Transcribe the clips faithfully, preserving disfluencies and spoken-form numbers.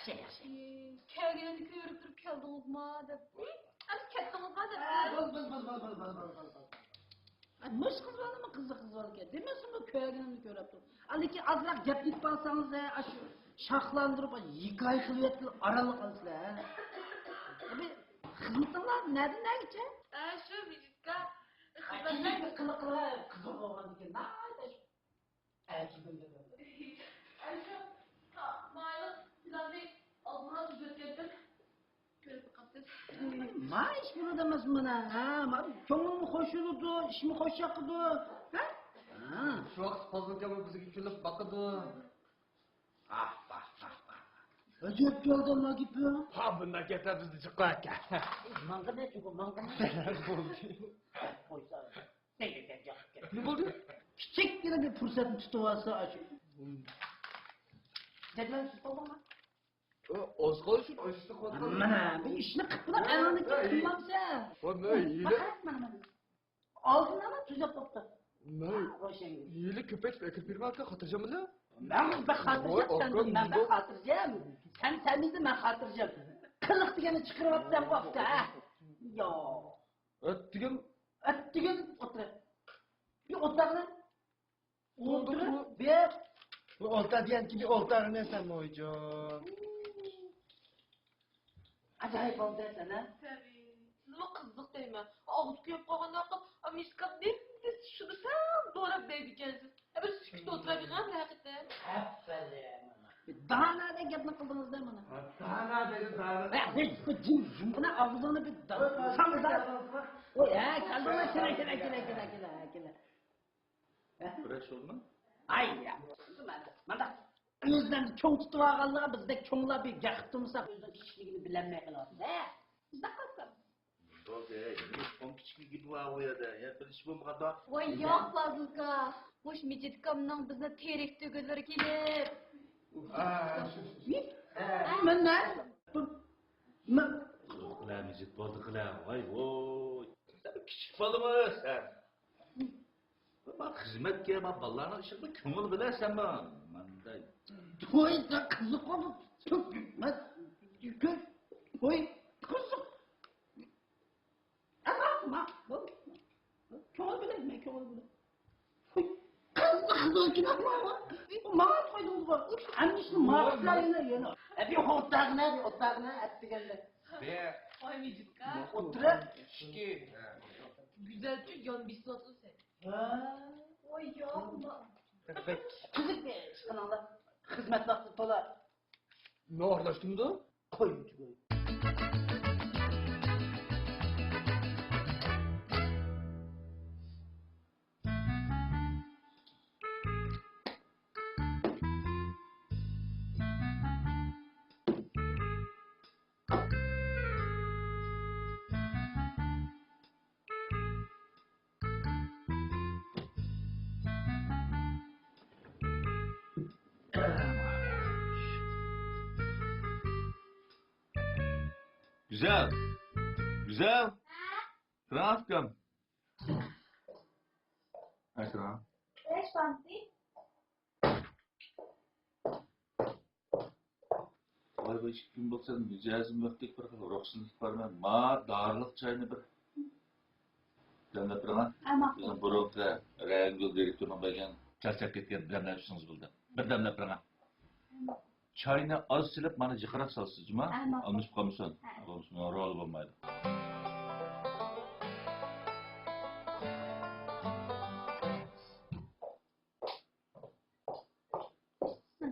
ياخشى، ياخشى. كەلگىنىنى كۆرۈپ تۇرۇپ كەلدىڭىزما دەپ. ئەمدى كەتتىڭىزما دەپ. بولدى، بولدى، بولدى. مۇشۇ قىز بالىمۇ قىزىق قىز بالىكەن. دېمەسمۇ كۆرگىنىمنى كۆرۈپ تۇرۇپ. لېكىن ئازراق گەپ ئېلىپ بارساڭىز، ھە، ئاشۇ شاخلاندۇرۇپ، ھېكايە قىلىۋەتكىلى ئارانلا قالىسىلەر، ھە. بىر خىزمىتىڭلار نەدىن نەگىچە؟ ھە، شۇ ۋىزىتكا. خىزمەتلەر قىلىق قىلىق قىزىق بولغاندىكىن ناھايىتى ئەجىبىم دېدىم. ئەشۇ، مايلىق پىلاننى ئالدىنلا تۈزۈۋەتكەنتىم. كۆرۈپ باقاپسىز. ما ئىش بولىدۇ ئەمەس مانا. ھە، ما كۆڭلۈممۇ خوش بولىدۇ، ئىشمۇ خوش چاقىدۇ. ھە؟ ھە. شۇ ۋاقىت پازىلكەممۇ بىزگە كۈلۈپ باقىدۇ. ئاھ، ئاھ، ئاھ، ئاھ. ئەجەب كەلدى ما گېپىڭ. ھا، بۇنداق گەپلەر بىزدە جىقلا ئەكەن. ماڭغىنە، چوقۇم ماڭغىنە. بولدى. قويسا. نېمە بولدى؟ كىچىككىنە بىر پۇرسەتنى تۇتۇۋالسا، ئاشۇ. جەدۋەل تۇتۇپ بولدۇڭمۇ؟ ئۇ ئوزغال شۇ ئاشۇ قىلىۋاتقان. مانا، بىر ئىشنى قىلىپ بولۇپ، ئەڭنى قىلمامسەن. ۋاي، مەن ھىيلە. قارا، مانا، مانا. ئالدىنلا تۈزەپ قويۇپتۇ. مەن روشەنگۈل. ھىيلە كۆپەيتىپ ئەكىرىپ بېرىمەن ئاكا، خاتىرجەممىدە؟ مەن بەك خاتىرجەم، سەن بىلەن مەن بەك خاتىرجەم. سەن، سەن بىلدىڭ مەن خاتىرجەم. قىلىق دېگەننى چىقىرىۋەتسەڭ بوپتۇ، ھە؟ ياق. ئەتىگەن. ئەتىگەن ئولتۇر. بىر ئولتۇرغىنە. ئولتۇر. بىر. بۇ ئولتۇر دېگەن كىشى ئولتۇرغىنە سەن مويجۇم. ئاجايىپ بولدى سەن، ھە؟ سىزمۇ قىزىق دەيمەن. ئاغزى كۆيۈپ قالغانداق قىلىپ، ئامېرىكا نېمىسى شۇنى سەل دوراپ دەيدىكەنسىز. بىر سۈكۈت ئولتۇرۇۋېرىڭ ھەقىقەتەن. ئەپەرىن. دانادەك گەپنى قىلدىڭىز-دە مانا. دانا دېدى، دانا. ۋە، بىر، بىر جىم، جىمغىنە ئاغزىڭنى بىر دا-، ساڭزا. ۋوي، ھە، كەلدىڭلار، كېلە، كېلە، كېلە. ھە؟ بىرەر سورىما؟ ئاي، يا، مانداق ئۆزلەرنى چوڭ تۇتۇۋالغانلىقى بىزدەك چوڭلار بىر گەپ قىلىپ تۇرمىساق، ئۆزىنىڭ كىچىكلىكىنى بىلەلمەي قالىۋاتىمىز، ھە؟ مۇنداق دەي، نېمە چوڭ كىچىكلىكى بار ئۇ يەردە؟ يا بىر ئىش بولمىغاندا. ۋاي ياق، پازىلكا. مۇشۇ مىجىتكامنىڭ بىزنى تېرىك تۈگۈنلىرى كېلىپ. ئا، شۇ، شۇ، شۇ. ھە؟ مەن نە؟ مەن. بولدى قىلە، مىجىت، بولدى قىلە. ۋاي، ۋوي. سەن بىر كىچىك بالىمۇ سەن. ما خىزمەتكە، ما بالىلارنىڭ ئىشىغا كۆڭۈل بۆلەسەنمۇ؟ مانداي. تويدا قىزىق بولۇپ، توي قىزىق. ئەمما، ما، بۇ، كۆڭۈل بۆلەي، مەن كۆڭۈل بۆلەي. قىزىق، قىزىق، ماڭا تويدىڭىزغۇ. ھەممە ئىشنى ماڭا قىلسا يەنە، يەنە. ئە، بىر ئولتۇرغىنە، بىر ئولتۇرغىنە، ئەتىگەندە. بىر. ئولتۇرۇپ. ئىككى. گۈزەلچۇ يان بېسىۋاتىدۇ سەن. ھە. ۋاي ياق. قىزىق بىر ئىش قىلىڭلار. خىزمەت ۋاقتى تولا. نوغۇرلاشتىمدۇ؟ قويۇڭچۇ، قويۇڭ. گۈزەل! گۈزەل! كىرىڭ ئۇكام. ھە، كىرىڭ. ۋاي، بۇ ئىككى كۈن بولسا مىجەزىم يوقتەك بىر خىل روھسىزلىق بار. مەن ما دارىلىق چاينى بىر دەملەپ بېرىڭە. ھە، ماقۇل. بىزنىڭ بۇرۇنقى رەنگۈل دىرېكتورنىڭ بەرگەن چارچاپ كەتكەن دەملەپ ئىچسىڭىز بولدى. بىر دەملەپ بېرىڭە. چاينى ئاز سېلىپ، مانا جىقراق سالىسىز جۇما. ھە، ماقۇل. ئالمىشىپ قالمىسۇن. ھە. بولمىسا رولى بولمايدۇ.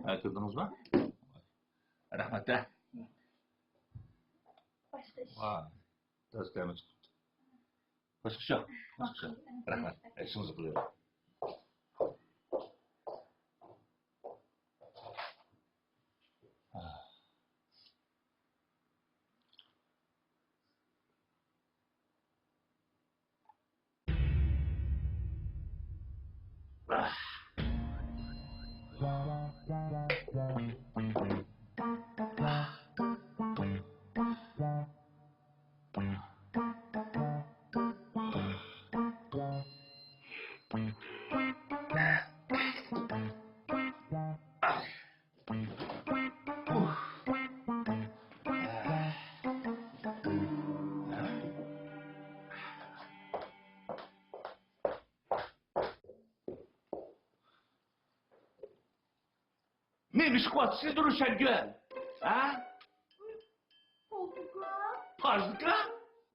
ھە، كىردىڭىزمۇ؟ رەھمەت، ھە. باشقا ئىش. ۋاي، تەس كەلمە چىقىپتۇ. باشقا ئىش يوق. باشقا ئىش يوق. رەھمەت. ئىشىڭىزنى قىلىۋېرىڭ. نېمە ئىش قىلىۋاتىسىز، روشەنگۈل؟ ھە؟ پازدىكا. پازدىكا؟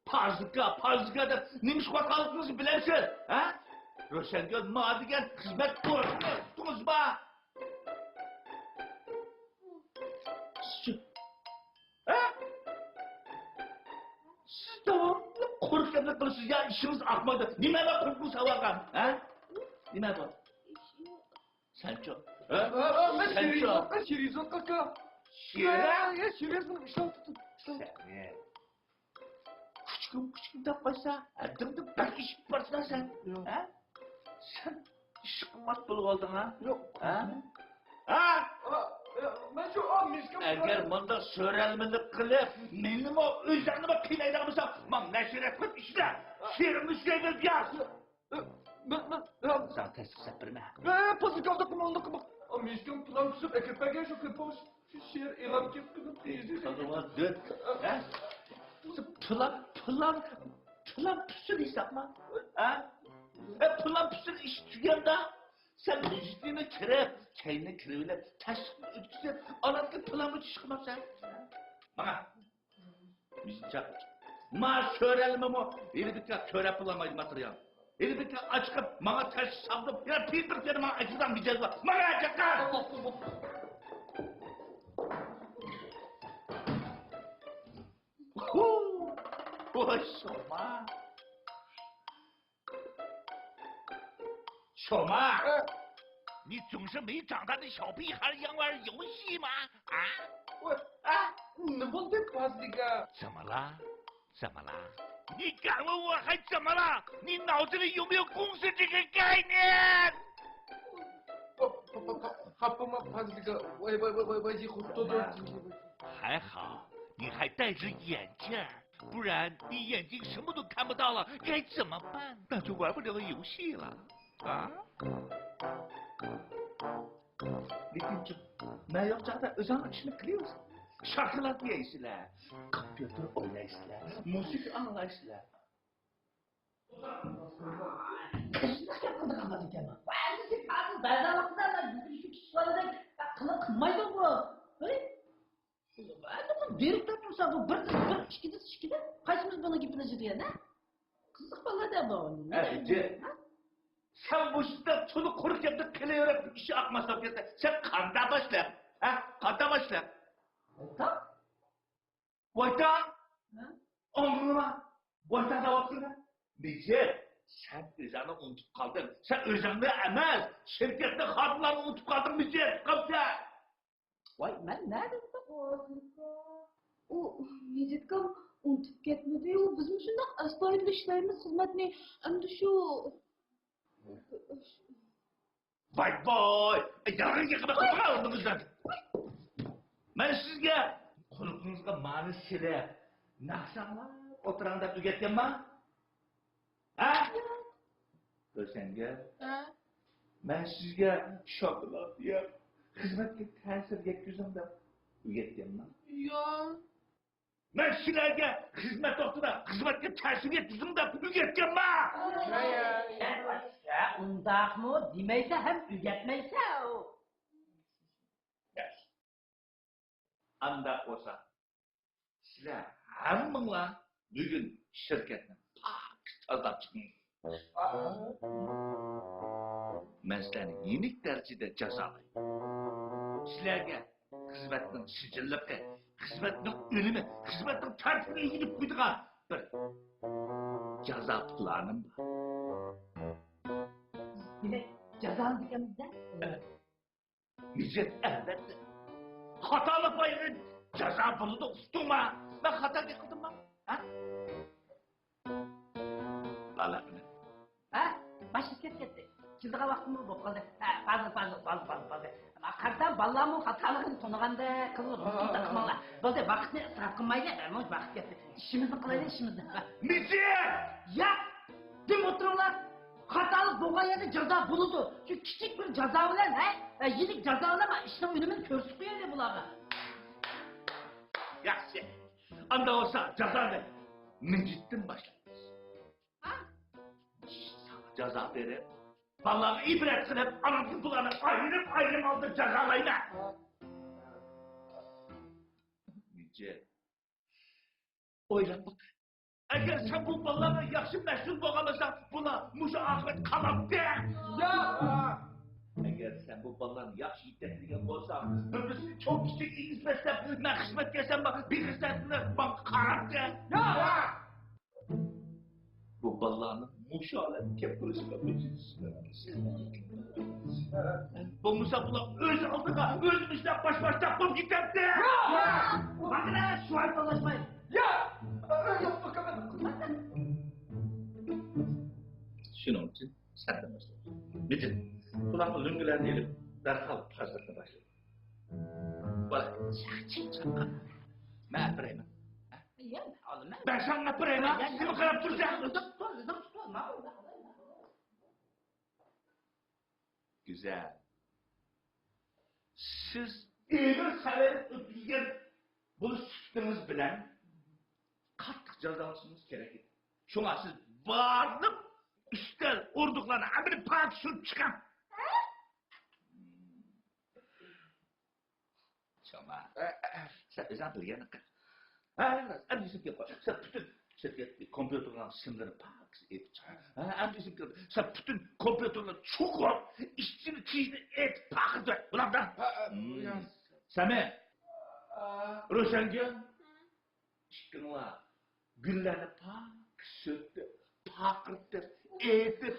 پازدىكا، پازدىكا دەپ نېمە ئىش قىلىۋاتقانلىقىڭىزنى بىلەمسىز؟ ھە؟ روشەنگۈل، ما دېگەن خىزمەت ئورنىنى ئۇنتۇپتىڭىزما؟ سىزچۇ؟ ھە؟ سىز داۋاملىق قۇرۇق گەپلەر قىلىسىز يا، ئىشىڭىز ئاقمايدۇ. نېمە بار قۇرۇقنى ساۋالغان؟ ھە؟ نېمە بار؟ سەنچۇ؟ ھە؟ ھە، ھە، مەن سەنچۇ؟ شېرىزاتقا، شېرىزاتقا ئاكا. شېرە؟ ھە، ھە، شېرىزاتنى ئىشلەۋاتىدۇ. سەن. كۈچۈكۈم، كۈچۈكۈم دەپ قويسا، ھەددىڭدىن بەك ئېشىپ بارسەن سەن. ياق. ھە؟ سەن ئىش قىلماس بولۇۋالدىڭ ھە؟ ياق. ھە؟ ھە؟ ئا، ئا، مەن شۇ، ئا، مىسكىن. ئەگەر مۇنداق سۆرەلمىلىك قىلىپ، مېنىمۇ ئۆزۈڭنىمۇ قىينايدىغان بولساڭ، ماڭا نەشرىيات قىلىپ ئىشلە. شېرىمنى ئىشلەيمەن ياق. مەن، مەن، مەن، ساڭا تەسلىق سەپ بېرىمەن. ئە، پوزىكاۋدا قىلما، ئۇنداق قىلما. ئا، مىسكىن پىلان تۈزۈپ ئەكىرىپ بەرگەن شۇ كۆپۈڭ شېئىر ئېلان كېلىپ قېلىپ. قىلىۋات، دۆت. ھە؟ پىلان، پىلان، پىلان تۈزسۇن ھېسابما. ھە؟ ئە، پىلان تۈزسۇن ئىش تۈگەمدە. سەن مىجىتىنى كىرىپ، كەينىنى كىرىۋېلىپ، تەشۋىقنى ئۆتكۈزۈپ، ئاناندىن پىلانغا چۈشۈپ قالمامسەن. ماڭا. مىجىت چاق. ما سۆرەلمىمۇ، ھېلى بىكار كۆرەپ بولالمايدۇ ماتېرىيال. ھېلى بىكار ئاچىقىپ، ماڭا تەشۋىق سالدۇم. يا پىلتىر تېرە ماڭا ئەجىدان مىجەزلا. ماڭا چاققان! ۋوي، شوما. شوما. ئە. 你总是没长大的小屁孩，养玩游戏吗？啊？ ۋوي، ئە، نېمە بولدى پازىلىكا؟ 怎么了？ 怎么了？你敢问我还怎么了？你脑子里有没有公司这个概念？ خاپا بولما پازىلىكا. ۋاي، ۋاي، ۋاي، ۋاي، ۋاي. 还好你还戴着眼镜儿，不然你眼睛什么都看不到了，该怎么办？那就玩不了游戏了啊！ لېكىن مەن يوق چاغدا ئۆزۈڭلار ئىشنى قىلىۋېرىسىلەر. شاكىلات يەيسىلەر، كومپيۇتېر ئوينايسىلەر، مۇزىكا ئاڭلايسىلەر. قىزىق گەپ قىلىدىغان بار ئىكەن. ۋاي، بىزگە ھازىر بەزەن ۋاقىتتا بىزگە شۇ كىشىلەردەك قىلىق قىلمايدۇ بۇ. ھەي؟ بىر دەپ تۇرسا بۇ بىر دەپ بىر، ئىككى دەپ ئىككى دەپ. قايسىمىز بۇنىڭ گېپىنى ئېچىدۇ يەنە؟ قىزىق بالىدە بۇ. ھە، ھىجى. ھە؟ سەن مۇشۇنداق تولا قۇرۇق گەپنى قىلىۋېرىپ ئىش ئاقماس بولۇپ كەتتى. سەن قانداق باشلىق؟ ھە؟ قانداق باشلىق؟ ۋايتا؟ ۋايتا؟ ھە؟ ئاڭلىما. ۋايتا دەۋاتىسەن. مىجىت، سەن ئۆزۈڭنى ئۇنتۇپ قالدىڭ. سەن ئۆزۈڭنى ئەمەس، شىركەتنى، خادىملارنى ئۇنتۇپ قالدىڭ، مىجىت. قاپسەن. ۋاي، مەن نەدە ئۇنتۇپ؟ ئۇ مىجىتكام ئۇنتۇپ كەتمىدى. ئۇ بىزمۇ شۇنداق ئەستايىدىل ئىشلەيمىز خىزمەتنى. ئەمدى شۇ. ۋاي، ۋاي! يالغان گەپ قىلماڭ ئورنىڭىزدىن. مەن سىزگە قۇلىقىڭىزغا مانى سېلىپ، ناخشا ئاڭلاپ ئولتۇرۇڭ دەپ ئۆگەتكەنمەن؟ ھە؟ روشەنگۈل. ھە؟ مەن سىزگە شوكولاد يەپ، خىزمەتكە تەسىر يەتكۈزۈڭ دەپ ئۆگەتكەنمەن؟ ياق. مەن سىلەرگە خىزمەت ۋاقتىدا خىزمەتكە تەسىر يەتكۈزۈڭ دەپ ئۆگەتكەنمەن؟ ھە، ئۇنداقمۇ دېمەيسەن ھەم ئۆگەتمەيسەن. ئانداق بولسا، سىلەر ھەممىڭلار بۈگۈن شىركەتنى پاكىز تازىلاپ چىقىڭلار. مەن سىلەرنى يېنىك دەرىجىدە جازالايمەن. سىلەرگە خىزمەتنىڭ سىجىللىقى، خىزمەتنىڭ ئۈنۈمى، خىزمەتنىڭ تەرتىپىنى ئۆگىتىپ قويىدىغان بىر جازا پىلانىم بار. دېمەك، جازالىنىدىكەنمىز-دە؟ مىجىت، ئەلۋەتتە. خاتالىق بار يەردە جازا بولىدۇ، ئۇقتۇڭما؟ مەن خاتا گەپ قىلدىمما؟ ھە؟ لالە قېنى؟ ھە؟ باشلىق كەتتى، كەتتى. كېلىدىغان ۋاقتىممۇ بولۇپ قالدى. ھە، پازىل، پازىل، پازىل، پازىل، پازىل. مانا قارىسام، بالىلارمۇ خاتالىقىنى تونۇغاندەك قىلىپ، ھە، ھە، ھە. بولدى، ۋاقىتنى ئىسراپ قىلمايلى، ھە، ۋاقىت كەتتى. ئىشىمىزنى قىلايلى، ئىشىمىزنى. مىجىت! ياق! دېمەي ئولتۇرۇڭلار. خاتالىق بولغان يەردە جازا بولىدۇ. شۇ كىچىك بىر جازا بىلەن، ھە؟ ھە، يېنىك جازا بىلەن مانا ئىشنىڭ ئۈنۈمىنى كۆرسىتىپ قويايلى بۇلارغا. ياخشى. ئاندا بولسا جازانى مىجىتتىن باشلايمىز. ھە؟ ساڭا جازا بېرىپ، بالىلارغا ئىبرەت قىلىپ، ئاناندىن بۇلارنى ئايرىم-ئايرىم ھالدا جازالايمەن. ئويلاپ باق. ئەگەر سەن بۇ بالىلارغا ياخشى مەسئۇل بولغان بولساڭ، بۇلار مۇشۇ ئاقىۋەت قالامتى. ياق! ئەگەر سەن بۇ بالىلارنى ياخشى يېتەكلىگەن بولساڭ، بىر-بىرسىنى چوڭ-كىچىك ئېگىز-پەس دەپ، مەن خىزمەتكە كەلسەم، بىر خىزمەتنى ماڭا قاراپتى. ياق! بۇ بالىلارنىڭ مۇشۇ ھالەتكە كەپ قېلىشىغا ئۆزىڭىز سەۋەبچىسىز. بولمىسا بۇلار ئۆز ئالدىغا ئۆزىمىزدەك باش-باشتاق بولۇپ كېتەتتى. ماڭىنا، شۇ ھايپالاشماي. يا! شۇنىڭ ئۈچۈن سەندىن باشلاپ. مىجىت، بۇلارغا لۆڭگىلەرنى ئېلىپ، دەرھال پازىلىقنى باشلاڭ. بولە. مەن ئەپىرەيمەن. يا، ئالىمەن. بەشەڭ ئەپىرەيمەن. يا، يا، نېمە قاراپ تۇرسەن؟ ئۆزۈڭ تۇتۇۋال، ئۆزۈڭ تۇتۇۋال. ماقۇل، ماقۇل، ماقۇل. گۈزەل. سىز ئېغىر سەۋەنلىك ئۆتكۈزگەن بولۇش سۈپىتىڭىز بىلەن قاتتىق جازالىنىشىڭىز كېرەك ئىدى. شۇڭا سىز بارلىق ئۈستەل، ئوردۇقلارنى ھەممىنى پاك سۈرۈپ چىقىڭ. شۇڭا سەن ئۆزۈڭ بىلگەننى قىل. ھە، ئەمدى ئېسىمگە كەپ قالدى. سەن پۈتۈن شىركەتتىكى كومپيۇتېرلارنىڭ سىملىرىنى پاكىز ئېتىپ چىق. ھە، ئەمدى ئېسىمگە كەلدى. سەن پۈتۈن كومپيۇتېرلارنى چۇقۇر ئىچىنى تېشىنى ئېتىپ پاكىز ئەت. بۇلاردا. ھە، ھە، ھە. سەمى. ھە. روشەنگۈل. ئىككىڭلار گۈللەرنى پاكىز سۈرتۈپ، پارقىرىتىپ، ئېتىپ،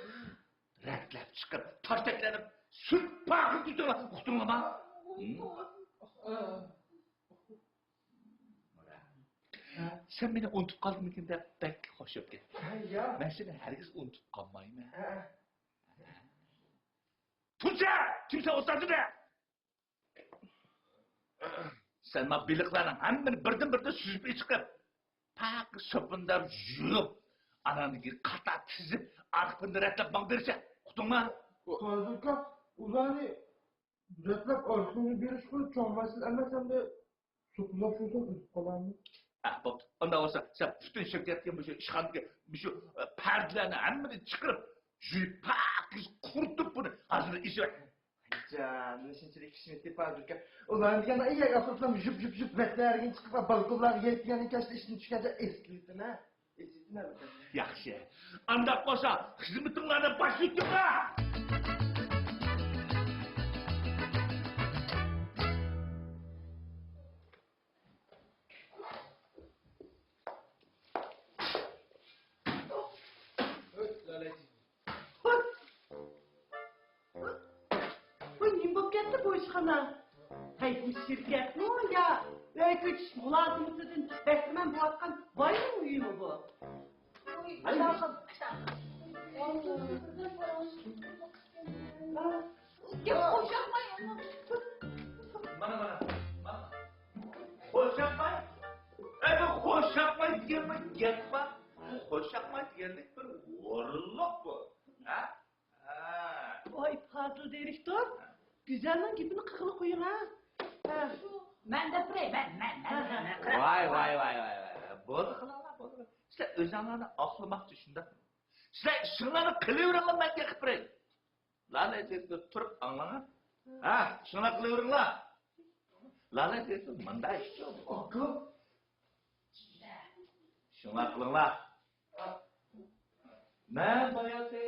رەتلەپ چىقىپ، تاشتەكلەرنى سۈرتۈپ پارقىرىتىپ تۇرۇڭلار. ئۇقتۇڭلارمۇ؟ ھە. سەن مېنى ئۇنتۇپ قالدىمىكىن دەپ بەك خوش بولۇپ كەتتىم. ھە، يا. مەن سېنى ھەرگىز ئۇنتۇپ قالمايمەن. ھە. تۇنجا! كىمسەن ئوستا تۇنجا! سەن ما بېلىقلارنىڭ ھەممىنى بىردىن-بىردىن سۈزۈپ چىقىپ، پاكىز سوپۇنداپ يۇيۇپ، ئاناندىن كېيىن قاتار تىزىپ، ئارقا پۇتىنى رەتلەپ ماڭدۇرسەن. ئۇقتۇڭما؟ ھازىرقى ئۇلارنى رەتلەپ ئارقىنى بېرىشقا چوڭ مەسىلە ئەمەس ئەمدى. سوپۇنداپ يۈرسەم ئۆتۈپ قالارمۇ؟ ئە، بوپتۇ. ئۇنداق بولسا، سەن پۈتۈن شىركەتتىكى مۇشۇ ئىشخانىدىكى مۇشۇ، ئە، پەردىلەرنى ھەممىنى چىقىرىپ، يۇيۇپ، پاكىز قۇرۇتۇپ بۇنى ھازىر ئېسىۋەت. جان، شۇنچىلىك كۈچىنى تېپىۋالدىكەن. ئۇلارنى دېگەن ئەي ئاخىرىدا يۈپ، يۈپ، يۈپ ۋەتلەرگە چىقىپ، بالكونلارغا يېيىپ دېگەندىن كەچتە ئىشتىن چۈشكەندە ئېسىلىدىنا. ئېسىلدىنا. ياخشى. ئانداق بولسا، خىزمىتىڭلارنى باشلىۋېتىڭلار. ۋاي، نېمە بولۇپ كەتتى بۇ ئىشخانا؟ ھەي، بۇ شىركەتمۇ يا ئۆي كۆچۈش مۇلازىمىتىدىن بەھرىمەن بولۇۋاتقان باينىڭ ئۆيىمۇ بۇ؟ گەپ قوشاقماي. مانا، مانا، مانا. قوشاقماي؟ ئەي، بۇ قوشاقماي دېگەن بىر گەپ بار. بۇ قوشاقماي دېگەنلىك بىر ئورۇنلۇق بۇ. ھە؟ ھە. ۋاي، پازىل دىرېكتور، گۈزەلنىڭ گېپىنى قىلغىلى قويۇڭ، ھە؟ ھە. مەن دەپ بېرەي، مەن، مەن، مەن، مەن، مەن قىلىمەن. ۋاي، ۋاي، ۋاي، ۋاي، ۋاي. بولدى، قىلىڭلار، بولدى. سىلەر ئۆزۈڭلارنى ئاقلىماقچى شۇنداق. سىلەر ئىشىڭلارنى قىلىۋېرىڭلار، مەن گەپ قىلىپ بېرەي. لالە تېرىكتور، تۇرۇپ ئاڭلاڭا. ھە، شۇنداق قىلىۋېرىڭلار. لالە تېرىكتور، مۇنداق ئىش يوق. ئاكا. شۇنداق قىلىڭلار. مەن باياتى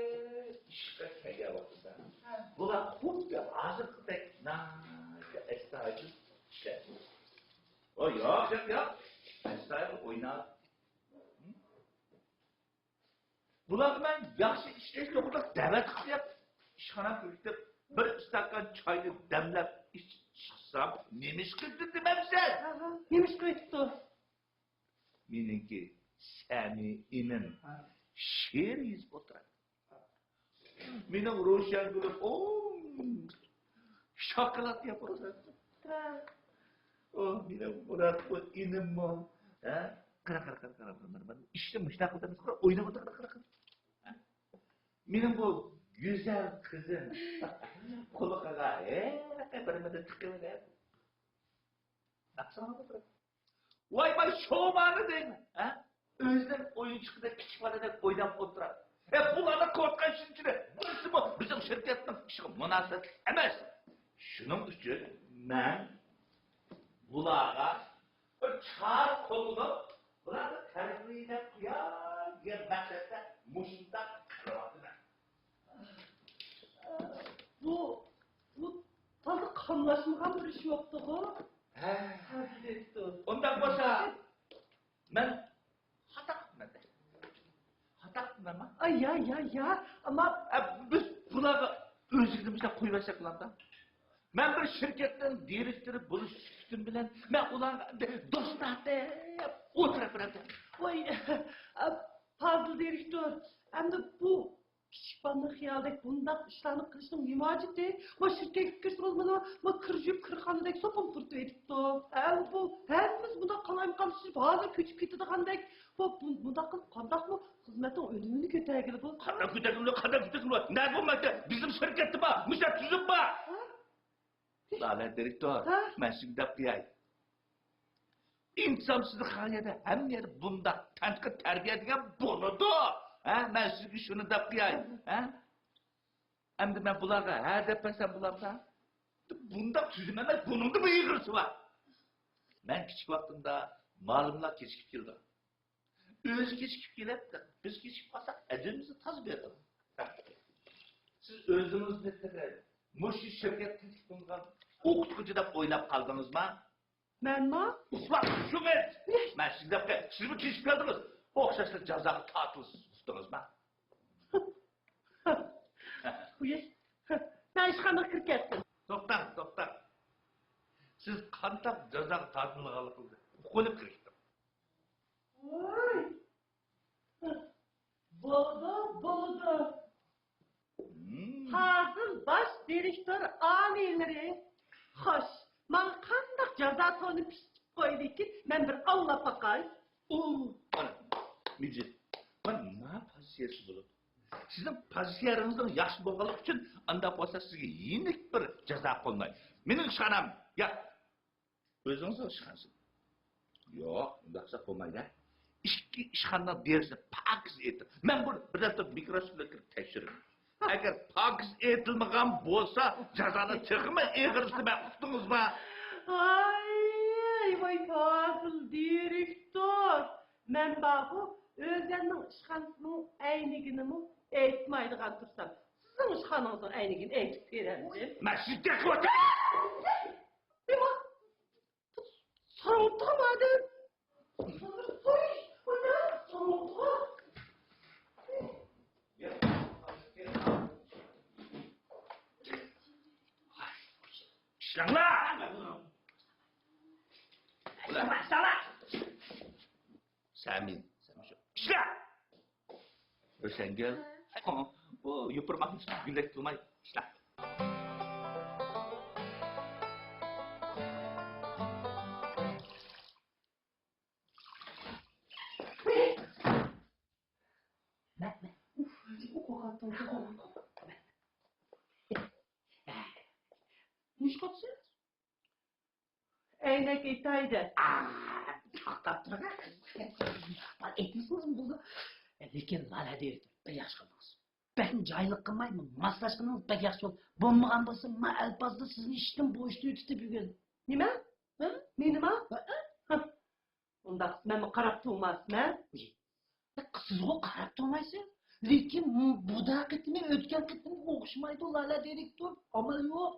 ئىشقا كەلگەن ۋاقتىدا بۇلار خۇددى ھازىرقىدەك ناھايىتى ئەستايىدىل ئىشلەپتۇ. ئو، ياق، ياق، ياق. ئەستايىدىل ئويناپ. بۇلارغا مەن ياخشى ئىشلەش توغرىلىق دەۋەت قىلىپ، ئىشخانا كىرگۈزۈپ، بىر ئىستاكان چاينى دەملەپ ئىچىپ چىقسام، نېمە ئىش قىلدى دېمەمسەن؟ نېمە ئىش قىلىۋېتىپتۇ؟ مېنىڭكى سەمىي ئىنىم شېئىر يېزىپ ئولتۇراتتى. مېنىڭ روشەنگۈلۈم، ئو، شاكىلات يەپ ئولتۇراتتى. ئۇ مېنىڭ مۇراتقۇ ئىنىممۇ. ھە؟ قارا، قارا، قارا، قارا، قارا، مانا، مانا، ئىشنى مۇشۇنداق قىلىمىز، قارا، ئويناپ ئولتۇر، قارا، قارا، قارا. ھە؟ مېنىڭ بۇ گۈزەل قىزىم قۇلىقىغا ھېلىقى بىر مىدىر تىقىۋېلىپ، ناخشا ئاڭلاپ ئولتۇراتتى. ۋاي، ۋاي، شومانى دەيمەن، ھە؟ ئۆزىنىڭ ئويۇنچۇقىدەك، كىچىك بالىدەك ئويناپ ئولتۇراتتى. ھە، بۇلارنى كوتقان شۇنچىلىك بىرسىمۇ بىزنىڭ شىركەتنىڭ ئىشىغا مۇناسىۋەتلىك ئەمەس. شۇنىڭ ئۈچۈن مەن بۇلارغا بىر چارە قوللىنىپ، بۇلارنى تەربىيەلەپ قوياي دېگەن مەقسەتتە مۇشۇنداق قىلىۋاتىمەن. بۇ، بۇ تازا قاملاشمىغان بىر ئىش بوپتىغۇ. ھە. ھە، دىرېكتور. ئۇنداق بولسا، مەن خاتا قىپتىمەن. خاتا قىپتىمەنما؟ ئاي، يا، يا، يا. ئەمما ئە، بىز بۇلارغا ئۆزىگە مۇشۇنداق قويۇۋەتسەك بولامدا. مەن بىر شىركەتنىڭ دىرېكتورى بولۇش سۈپىتىم بىلەن مەن ئۇلارغا دوستانە ئولتۇرۇپ بېرەمدە. ۋاي، ئە، پازىل دىرېكتور، ئەمدى بۇ كىچىك بالىنىڭ خىيالىدەك بۇنداق ئىشلارنى قىلىشنىڭ نېمە ھاجىتى؟ ما شىركەتكە كىرسىڭىز مانا ما كىر يۇيۇپ كىرخانىدەك سوپۇن پۇرىتىۋېتىپتۇ. ھە، بۇ ھەممىمىز بۇنداق قالايمىقانلىشىپ ھازىر كۆچۈپ كېتىدىغاندەك. بۇ، بۇ، بۇنداق قىلىپ قانداقمۇ خىزمەتنىڭ ئۈنۈمىنى كۆتەرگىلى بۇ؟ قانداق كۆتەرگىلى، قانداق كۆتەرگىلى؟ نەگە بولمايتتى؟ بىزنىڭ شىركەتتە بار، مۇشۇنداق تۈزۈم بار. ھە؟ لالە دىرېكتور، ھە؟ مەن سىزگە دەپ قوياي. ئىنتىزامسىزلىق قىلغان يەردە ھەممە يەردە بۇنداق تەنقىد، تەربىيە دېگەن بولىدۇ. ھە، مەن سىزگە شۇنى دەپ قوياي. ھە؟ ئەمدى مەن بۇلارغا ھە دەپ بەرسەم بولامدا؟ بۇنداق تۈزۈم ئەمەس، بۇنىڭدىمۇ ئېغىرىسى بار. مەن كىچىك ۋاقتىمدا مالىملار كېچىكىپ كېلىدۇ. ئۆزى كېچىكىپ كېلىپ، بىز كېچىكىپ قالساق، ئەجرىمىزنى تازا بېرىدۇ. سىز ئۆزىڭىزنى تېخى مۇشۇ شىركەت تەكلىپ قىلغان ئوقۇتقۇچى دەپ ئويلاپ قالدىڭىزما؟ مەنما؟ ئۇخلاپ شۇڭىز! مەن سىزگە دەپ، سىزمۇ كېچىكىپ كەلدىڭىز. ئوخشاشلا جازاغا تارتىلىسىز، ئۇقتىڭىزما؟ ئۇي، مەن ئىشخانىغا كىرىپ كەتتىم. توختاڭ، توختاڭ. سىز قانداق جازاغا تارتىلىدىغانلىقىڭىزنى ئۇقۇۋېلىپ كىرىشتىڭ. ۋاي! بولىدۇ، بولىدۇ. ھازىر باش دىرېكتور ئالىيلىرى. خوش، ماڭا قانداق جازا تونى پىشتىپ قويدىكىن، مەن بىر ئاڭلاپ باقاي. ئۇ، مانا، مىجىت، مانا، ما پوزىتسىيەسى بولىدۇ. سىزنىڭ پوزىتسىيەڭىزنىڭ ياخشى بولغانلىقى ئۈچۈن، ئانداق بولسا سىزگە يېنىك بىر جازا قوللاي. مېنىڭ ئىشخانام، ياق. ئۆزىڭىزنىڭ ئىشخانىسى. ياق، ئۇنداق قىلساق بولمايدۇ. ئىككى ئىشخانىنىڭ دېرىزىسىنى پاكىز ئېتىڭ. مەن بۇنى بىر دەپتەر مىكروسكوپ بىلەن كىرىپ تەكشۈرىمەن. ئەگەر پاكىز ئېتىلمىغان بولسا، جازانىڭ تېخىمۇ ئېغىرلىقىنى مەن ئۇقتۇڭىزما؟ ئاي، ۋاي، پازىل دىرېكتور. مەن بارغۇ، ئۆزەمنىڭ ئىشخانىسىنىڭ ئەينىكىنىمۇ ئېيتمايدىغان تۇرسام، سىزنىڭ ئىشخانىڭىزنىڭ ئەينىكىنى ئېيتىپ بېرەمدىم. مەن سىزگە دەپ قويدۇم. ساراڭ ئۇرۇپتىغۇ مادەم. ساراڭ ئۇرۇپتىغۇ. ئىشلەڭلار! ئىشلەڭلار! سەمىم، سەمىم شۇ. ئىشلە! ھۈسەنگۈل. ئۇ يوپۇرماقنى گۈلدەك تۇتماي ئىشلە. مەن، مەن. ئۇف، ئۇخلىغانتىڭ. نېمە ئىش قىلىپسىز؟ ئەينەك ئېتەي دەپ. ئاھ، توختاپ تۇرۇڭ. ئېيتمىسىڭىزمۇ بولىدۇ. لېكىن لالە دىرېكتور، بەك ياخشى قىلدىڭىز. بەكمۇ جاھىللىق قىلماي، ماسلاشقىنىڭىز بەك ياخشى بولدى. بولمىغان بولسا، ما ئەلپازدا سىزنى ئىشتىن بوشىتىۋېتىتتى بۈگۈن. نېمە؟ ھە؟ مېنىما؟ ھە؟ ھە. ئۇنداق مەنمۇ قاراپ تۇرماسمەن. سىزغۇ قاراپ تۇرمايسىز. لېكىن بۇ دا قېتىمى ئۆتكەن قېتىمغا ئوخشىمايدۇ، لالە دىرېكتور. ئامال يوق.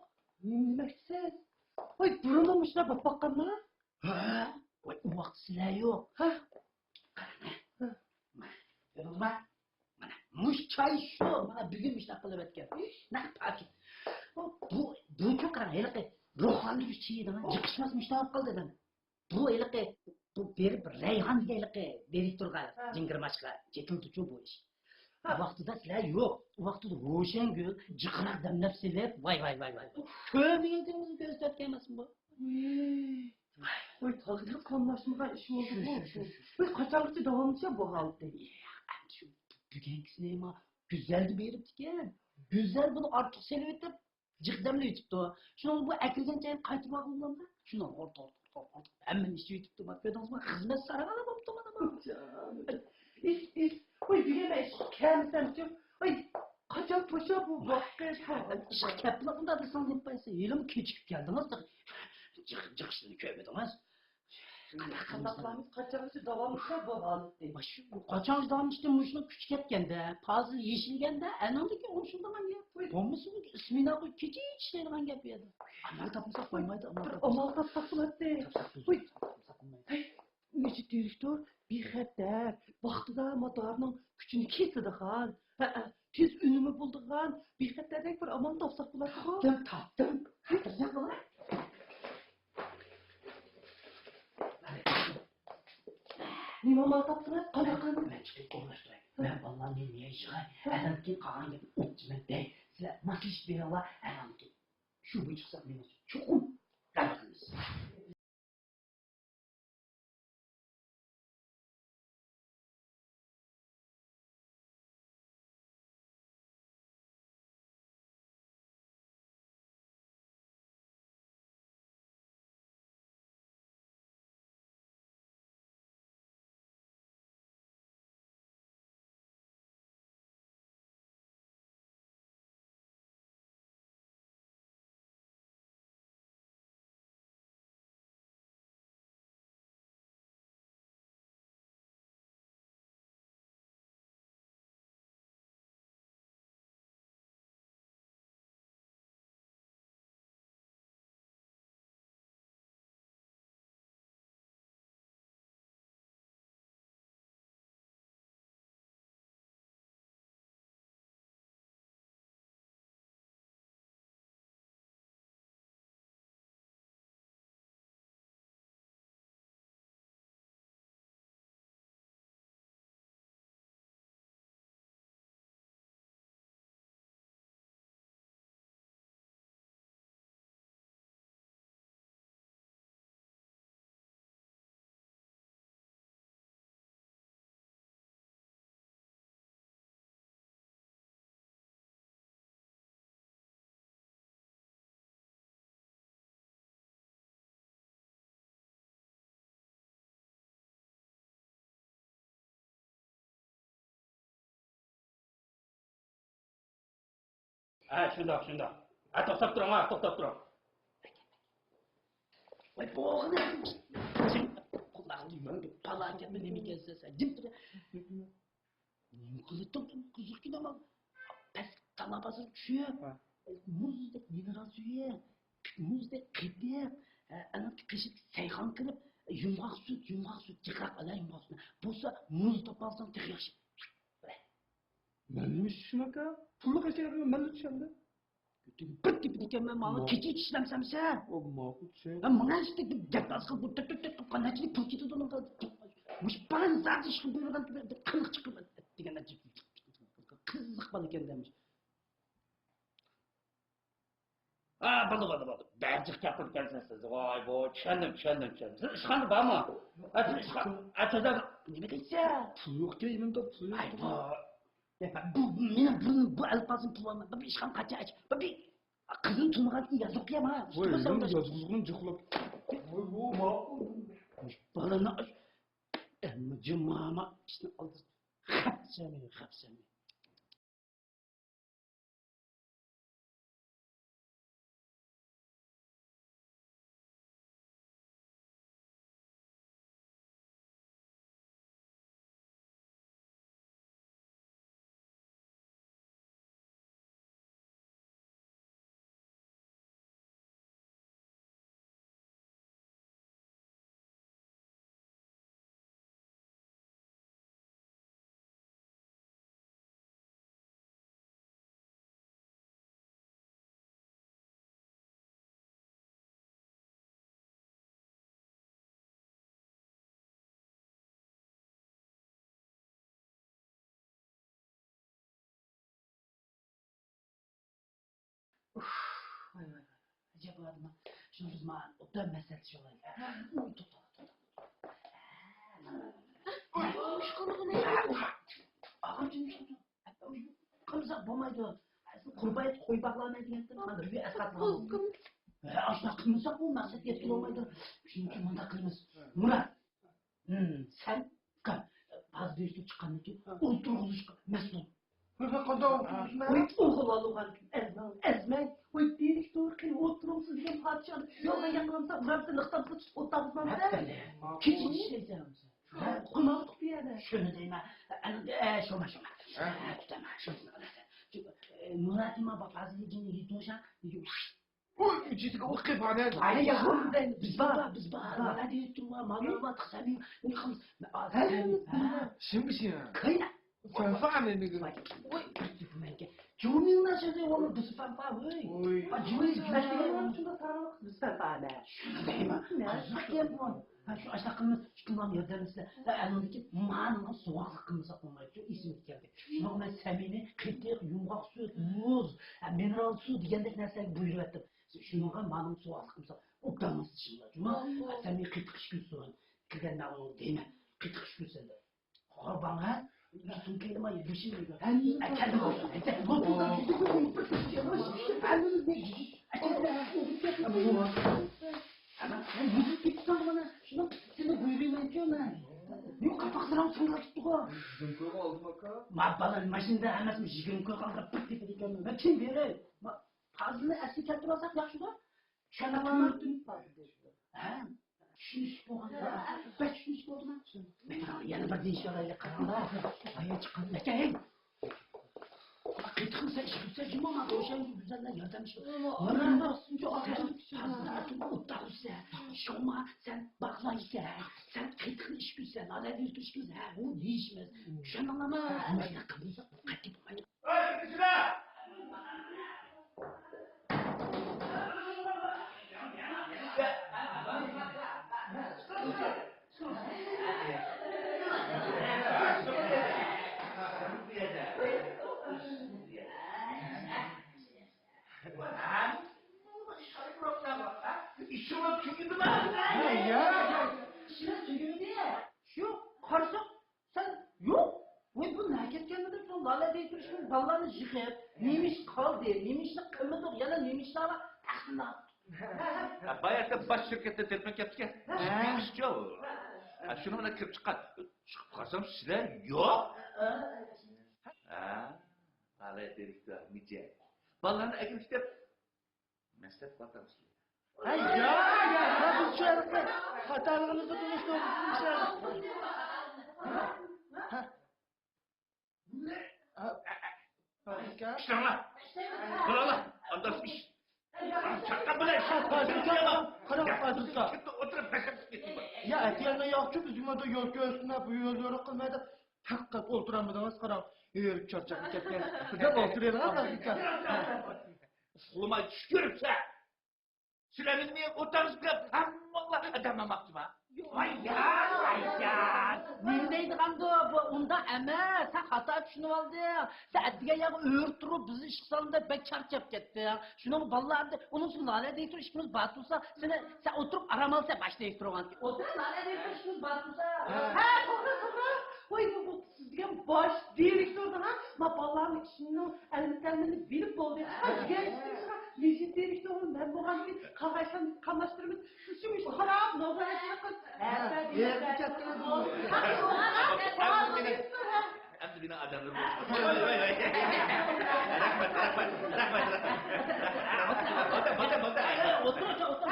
نېمە دېمەكچىسىز؟ ۋاي، بۇرۇنمۇ مۇشۇنداق بولۇپ باققانما؟ ھە؟ ۋاي، ئۇ ۋاقىت سىلەر يوق. ھە؟ قاراڭە. ھە. كۆردىڭىزما؟ مانا، مۇشۇ چاي شۇ. مانا، بۈگۈن مۇشۇنداق قىلىۋەتكەن. نەق پاكىت. بۇ، بۇ، بۇچۇ قاراڭ، ھېلىقى روھلاندۇرۇش چېيى دېگەن جىقىشماس مۇشۇنداق قىلدى دېدىم. بۇ ھېلىقى، بۇ بېرىپ رەيھان دېگەن ھېلىقى دىرېكتورغا، ھە. جىڭگىرماچقا چېتىلدىچۇ بۇ ئىش. ھە. ۋاقتىدا سىلەر يوق. ۋاقتىدا ھوشەنگۈل جىقراق دەملەپ سېلىپ، ۋاي، ۋاي، ۋاي، ۋاي. كۆرمىگەنلىكىڭىزنى كۆرسەتكەن ئەمەسمۇ بۇ؟ ۋاي، تازا قاملاشمىغان ئىش بولدى بۇ. شۇ، شۇ، شۇ، شۇ. ۋاي، قاچانغىچە داۋاملىشار بۇ ھالىتى؟ ئەمدى شۇ بۈگۈنكىسىنى ما گۈزەلگە بېرىپتىكەن. گۈزەل بۇنى ئارتۇق سېلىۋېتىپ، جىق دەملەپ ئېتىپتۇ. شۇنىڭ بۇ ئەكىرگەن چاينى قايتۇرۇپ ئالغىلى بولامدۇ؟ شۇنىڭ ئورتا، ئورتا، ئورتا، ئورتا. ھەممىنى ئىچىۋېتىپتۇ. ما كۆردىڭىزمۇ؟ خىزمەت سارىغانلا بوپتۇ مانا بۇ. جان. ئىس، ئىس. ۋاي، دېگەن مەن ئىشقا كەلمىسەمچۇ؟ ۋاي، قاچان توشا بۇ ۋاقىت؟ ئىشقا كەپلا بۇنداق دېسىڭىز نېمە پايدىسى؟ ھېلىمۇ كېچىكىپ كەلدىڭىز. جىق، جىق ئىشنى كۆرمىدىڭىز. قانداق قىلامىز؟ قاچانغىچە داۋاملىشار بۇ ھالىتى؟ قاچانغىچە داۋاملىشىدۇ؟ مۇشۇنىڭ كۈچى كەتكەندە، پازىل يېشىلگەندە، ئەنىڭدىن كېيىن ئوڭشىلىدىغان گەپ. بولمىسا ئۇ سمېنا كېچە ئىشلەيدىغان گەپ ئۇ يەردە. ئامال تاپمىساق بولمايدۇ، ئامال بىر تاپمىساق. ئامال تاپساق بولاتتى. تاپساق بولمايدۇ، تاپساق بولمايدۇ. ئۆيچى دىرېكتور بىخەتەر، ۋاقتىدا مادارنىڭ كۈچىنى كېسىدىغان، ھە، ھە، تېز ئۈنۈمى بولىدىغان بىخەتەردەك بىر ئامال تاپساق بولاتتىغۇ. تاپتىم، تاپتىم. خاتىرجەم بولۇڭ. نېمە ئامال تاپتىڭىز؟ قانداق قىلىمىز؟ مەن چىقىپ ئورۇنلاشتۇراي. مەن بالىلارنى نېمە يېيىشىغا، ئەنەمكى قالغان گەپنى ئوتچىمەن دەي. سىلەر ماسلىشىپ بېرىڭلار، ئەنەمكى شۇ بويىچە قىلساق مېنىڭچە چوقۇم غەلىبە قىلىمىز. ھە، شۇنداق، شۇنداق. ھە، توختاپ تۇرۇڭ، ھە، توختاپ تۇرۇڭ. ۋاي، بوغۇنى. قۇلاقنى يۇمۇڭ، پالاكەتمۇ نېمە ئىكەنسەن سەن؟ جىم تۇر. نېمە قىلىۋېتىڭ، قىزىق كىنو. پەس تالا بازىرى چۈشۈپ، ھە. مۇزدەك مىنېرال سۈيى، مۇزدەك قېتىق، ھە، ئەنە قېشىدا سەيخان كىرىپ، يۇمغاق سۈت، يۇمغاق سۈت، جىقراق ئەلا يۇمغاق سۈت. بولسا مۇز تاپالساڭ تېخى ياخشى. مەنمۇ چۈشىمەن ئاكا. پۇللۇق ئەشيالارغا مەنمۇ چۈشەمدۇ؟ بىر تېپىدىكەنمەن، ماڭا ماقۇل. كېچە ئىشلەمسەمسە. ئۇ ماقۇل چۈشەن. ھە، ماڭا ئىشتە گەپ ئاز قىلىپ، تۆت، تۆت، تۆت قىلىپ، نەچچە پۇل كېتىدۇ ئۇنىڭغا. مۇشۇ بازاردا ئىشقا بۇيرۇغان بىر، بىر قىلىق چىقىپ دېگەن قىزىق بالا ئىكەن دەمىش. ھە، بولدى، بولدى، بولدى. بەك جىق گەپ قىلىپ كەلسىڭىز سىز. ۋاي، بۇ، چۈشەندىم، چۈشەندىم، چۈشەندىم. سىز ئىشخانىدا بارمۇ؟ ھە، سىز ئىشخان-، ھە، چۈشەندىم. نېمە دەيسەن؟ پۇل يوق ئىكەن، يېنىمدا پۇل يوق. ئاي، بۇ. يا، بۇ، بۇ، مېنىڭ بۇ، بۇ ئەلپازىم پۇل ئالماي. بۇ ئىشخانا قاچا ئاچ. بۇ، بۇ، قىزىم تۇرمىغان كېيىن يازدۇق يا، مانا. ۋاي، يازغۇزغىنىم جىقلاپ. ۋاي، بۇ ماقۇل. بالىنى ئاچ. ئەمما جىماما ئىشنى ئالدى. خەپسەمى، خەپسەمى. ئۇھ، ۋاي، ۋاي، ۋاي. ئەجەب ئادەم. شۇنىڭ بىز مانا ئوبدان مەسلىھەتلىشىۋالايلى. ھە، توختا، توختا، توختا. ئۇيقۇشقىنىغىنى. ئاغام جىم قىلمىساق بولمايدۇ. قۇربان قوي باغلايمەن دېگەنتىم. مانا بىر ئەسقاتماڭ. ھە، ئاشۇنداق قىلمىساق بۇ مەقسەتكە يەتكىلى بولمايدۇ. شۇنىڭ ئۈچۈن مۇنداق قىلىمىز. مۇرات، ھىم، سەن، ئۇكام، بازىدا يۈرۈشتە چىققاندىن كېيىن ھە. ئولتۇرغۇزۇشقا مەسئۇل. ھە، ھە، قانداق ئولتۇرغۇزىمەن؟ ۋاي، ئوغۇل ئالغان ئەزمەڭ، ئەزمەڭ. ۋاي، دىرېكتور، قېنى ئولتۇرۇڭ سىز. كىم پادىشاھ يولغا يېقىنلىسا، ئۇرامسە لىقتاپ قىلىپ ئوتلاپ ئۇرمامسە؟ كېچە ئىشلەيسەن. ھە، ئۇقۇماپتۇق بۇ يەردە. شۇنى دەيمەن. ئەنە، ئە، شۇما، شۇما. ھە؟ ھە، كۈتەمەن، شۇنى. ئە، مۇراتىما باپازىنى جىنى يېتىڭشا. ئۇ جىسىگە ئۇ قېپانە. ئاي، يا، بىز بار، بىز بار. ھە. ھە، دېيىپ تۇرما، مانا ۋاقىت سەمىم، نېخىمىز. ھەممىمىز بىلىمىز. شىمبىشى. كاينا. فانفا نېمىگە؟ ۋاي، ۋاي، جۇمىڭدا سۆزى ئۇنى بىز فانفا، ۋاي. ۋاي. ئا، جۇمىڭ بىز فانفا، نە؟ شۇنى دەيمەن. ئازراق گەپ بۇ. ھە، شۇ ئاشۇنداق قىلىمىز، ئىككىمىز ياردەملىشىمىز. ھە، ئەلۋەتتە، مانىڭغا سوغۇقلۇق قىلمىساق بولمايدۇ، ئېسىمگە كەلدى. شۇنىڭ بىلەن سەمىينى قېتىق، يۇمغاق سۈت، مۇز، ھە، مىنېرال سۇ دېگەندەك نەرسىلەرگە بۇيرۇۋەتتىم. شۇنىڭغا مانىڭغا سوغۇقلۇق قىلمىساق، ئوبدان ماس ئىشىڭلار، جۇما. ھە، سەمىي قېتىق ئىچكۈزسۇن. كىرگەندە ئۇنىڭغا دەيمەن، قېتىق ئىچكۈزسەن دەپ. قوربان، ھە؟ سۇڭكەيلىما يېپىشىم دېگەن. ھەممىمىز ئەكەلدى بولسۇن. ھەممىمىز ئەمما سەن يۈزۈپ كېتىپسەن مانا. شۇنىڭ سېنى بۇيرۇيمەنچۇ مەن. يوق، قاپاقلىرىڭ سىڭىپ كېتىپتىغۇ. ما بالا ماشىنىدا ئەمەسمۇ يىگىرمە كوي قالغان بىر تېپىدىكەنمەن. مەن كىم بېرەي؟ پازىلنى ئەسلىگە كەلتۈرۈۋالساق ياخشىدۇ. چۈشەندىڭلارمۇ؟ ھە؟ چۈشىنىشىپ بولغان. بەك چۈشىنىشىپ بولدىما؟ مېنىڭ يەنە بىر دېيىش بېرەيلى، قاراڭلار. ئايا چىققان ئەكەي. قېتىقنى سەن ئىشقىلىپسەن جۇمۇ، ماڭا ئوشاق گۈزەللەر ياردەم ئىشقىلىپ. مانا شۇنچە ئاقچىلىق كىشى. ئوتتا ئۇرسا، شۇڭا سەن باغلايسەن، سەن قېتىقنى ئىشقىلىپسەن، نادەدە يۈرۈپ ئىشقىلىپسەن، ھە، ئۇنى دېيىشىمىز. چۈشەندىڭلارمۇ؟ مۇشۇنداق قىلمىساق قەتئىي بولمايدۇ. ئىشىڭلار تۈگىدىما؟ ھە، يا. ئىشىمىز تۈگىمىدى. شۇ قارىساق، سەن يوق. ۋاي، بۇ نەگە كەتكەندۇ دەپ، سەن لالە دەيتۇرۇشۇڭ بالىلارنى يىغىپ، نېمە ئىش قالدى، نېمە ئىشنى قىلمىدۇق، يەنە نېمە ئىشلار بار، تەقسىملەپ. ھە، بايا باش شىركەتتە تېلېفون كەپتىكەن. ھە. ئىشچۇ. ھە، شۇنىڭ بىلەن كىرىپ چىققان. چىقىپ قارىسام، سىلەر يوق. ھە، ھە. ھە، لالە دىرېكتور، مىجەن. بالىلارنى ئەكېلىش دەپ مەسلىھەت قىلىۋاتىمىز. ھەي، يا، يا، يا، بىز شۇ ھېلىقى خاتالىقىمىزنى تونۇشتۇرۇپ، ھە؟ ھە؟ ئىشلەڭلار. قىلاڭلار. ئانداش ئىش. چاققان بىلەن ئىش. قاراڭ، قاراڭ. كەتتى، ئولتۇرۇپ، پەسەپ كېتىپ. يا، ئەتىگەندە ياقچۇ، بىز يۇمۇردا يول كۆرسىتىپ، بۇ يول يورۇق قىلمايدۇ. پەقەت ئولتۇرالمىدىڭىز، قاراڭ. ھېرىپ چارچاپ كەتكەن. بىردەم ئولتۇرۇۋېلىڭ، ھازىر. ئۇخلىماي چۈش كۆرۈپسەن. سىلەرنىڭ نېمە ئوتاڭىزغا كىرىپ ھەممىڭلار ئادەم ئالماقچىما؟ ۋايجان، ۋايجان. نېمە دەيدىغاندۇ؟ بۇ ئۇنداق ئەمەس. سەن خاتا چۈشىنىۋالدىڭ. سەن ئەتىگەن ياغا ئۆرە تۇرۇپ، بىزنى ئىشقا سالدىڭ، بەك چارچاپ كەتتىڭ. شۇنىڭغا بالىلار ئەمدى، ئۇنىڭ ئۈچۈن لالە دەيتۇرۇپ ئىشىمىز بار تۇرسا، سېنى، سەن ئولتۇرۇپ ئارام ئالسەن، باش دەيتۇرغان. ئولتۇر، لالە دەيتۇرۇپ ئىشىمىز بار تۇرسا. ھە. ھە، توغرا، توغرا. ۋاي، بۇ، بۇ سىز دېگەن باش دىرېكتوردىن، ھە؟ ما بالىلارنىڭ ئىشىنىڭ ئەلمىتەلمىنى بىلىپ بولدى. ھە، دېگەن ئىشىڭىزغا مۇشۇ دىرېكتورنى مەن بولغاندىكىن قاغايسان قاملاشتۇرىمىز. شۇ ئىش قاراپ، نوبىرەتچىلىك قىلىپ. ھە، ھە، ھە، دېگەن گەپ. ئەمدى مېنىڭ ئادەملىرىم. ۋاي، ۋاي، ۋاي. رەھمەت، رەھمەت، رەھمەت، رەھمەت. بولدى، بولدى، بولدى. ئولتۇر، ئولتۇر، ئولتۇر.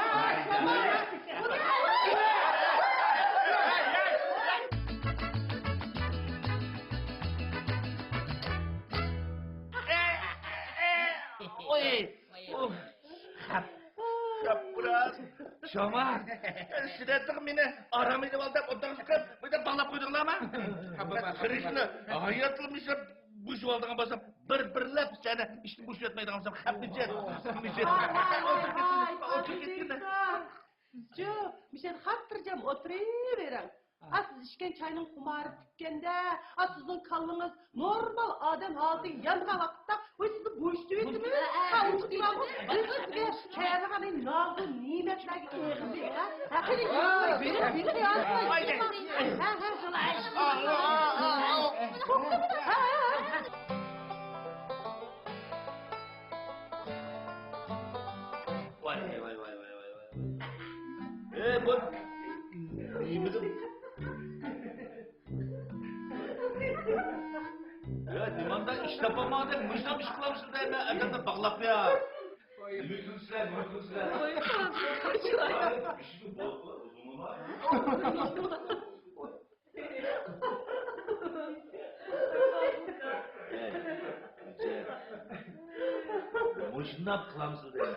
ئوي. ئۇھ. خەپ. خەپ بىراز. شۇڭا. سىلەر مېنى ئارام ئېلىۋال دەپ ئوتتۇرىغا چىقىپ، بۇ يەردە باغلاپ قويدۇڭلارمۇ؟ خەپ، خەپ، خەپ. قېرىشنى ھاياتلىمىسا بوشىۋالىدىغان بولسام، بىر-بىرلەپ سەنى ئىشتىن بوشىۋەتمەيدىغان بولسام، خەپ مىجەت. مىجەت. ئولتۇرۇپ كەتكىن. سىزچۇ، مۇشۇ يەردە خاتىرجەم ئولتۇرۇۋېرىڭ. ئا، سىز ئىچكەن چاينىڭ خۇمارى پۈتكەندە، ئا، سىزنىڭ كاللىڭىز نورمال ئادەم ھالىتىگە يانغان ۋاقىتتا، ۋاي، سىزنى بوشىتىۋېتىمىز. ھە، ھە، ھە، بوشىتىۋېتىمىز. بىز سىزگە تەييارلىغان نازۇ نېمەتلەرگە ئېغىزى، ھە؟ ھە، قېنى، بېرىڭ، بېرىڭ، بېرىڭ. ھە، ھە، ھە. ۋاي، ۋاي، ۋاي. ئەي، بۇ نېمىدىن؟ يا، نېمانداق ئىش تاپالمىغاندەك مۇشۇنداق ئىش قىلامسىز دەيمەن، ئادەمنى باغلاپ يا. نېمە كۈلىسىلەر، نېمە كۈلىسىلەر؟ مۇشۇنداق قىلامسىز دەيمەن.